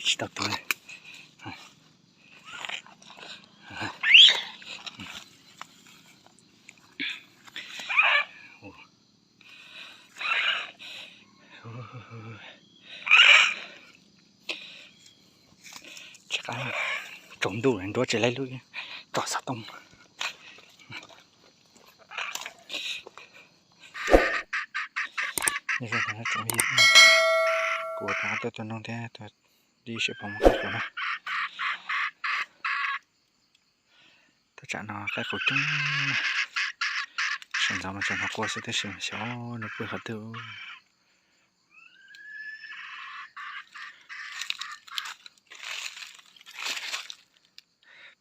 Tsis tau tuag. Tsis qab, tsaus ntuj nruab tsis laib lub, tso xov tooj. Kuv rov qab tuaj tua noog thiab tua dib seb puas muaj qaib qus na. Tab tsam no qaib qus coob, sawv ntxov mas tseem hnov qua xwb tab sis xyov nws pw qhov twg.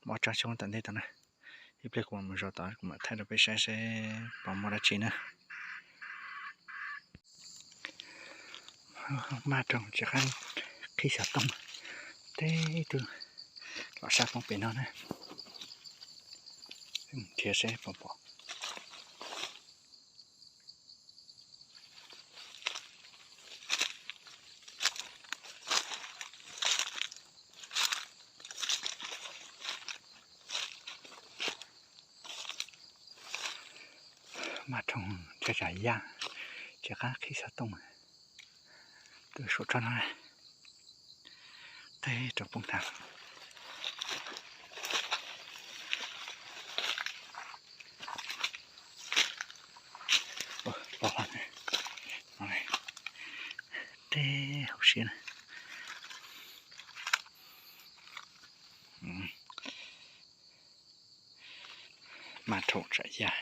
Muaj tsab xyoob tom ntej tau na, ib pliag kuv mam mus zov tod kuv mam thaij rau peb saib seb puas muaj dab tsi na. Maj roog tsis qab qhib xov tooj, teb ib tug los sab poob pem no na. Nrhiav seb puas pom. Maj roog nrhiav tsam yaj, tsis qab qhib xov tooj. Tus saum tsob no, teb rau poob tag. Teb hauv siab na. Maj roog tsam yaj,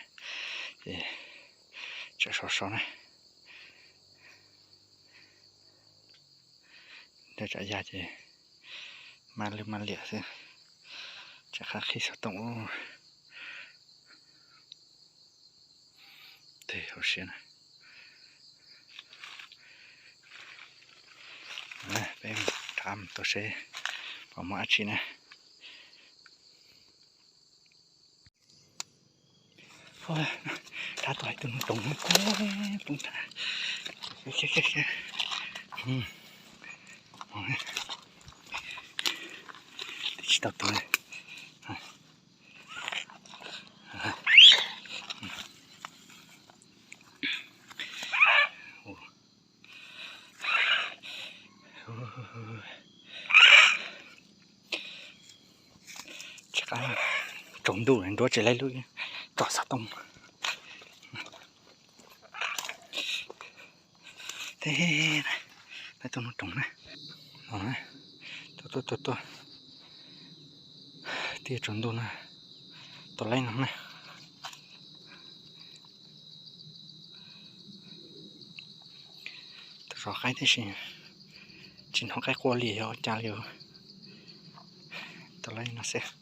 tsam sov sov na. Tsam yaj ces maj lwj maj liam xwb, tsis qab qhib xov tooj ub. Teb hauv siab na. Peb rov mus tua seb puas muaj dab tsi na. Rov tua ib tug noog roos poob tag. Tsis tau tuag. Tsis qab, tsaus ntuj nruab tsis laib lub, tso xov tooj. Teb, tua noog roos na. Tuaj tuaj tuaj tuaj, twb tsaus ntuj na, tua laib no na. Tus zov qaib tib si, tsis hnov qaib qua li yog cas li. Tua laib no xwb.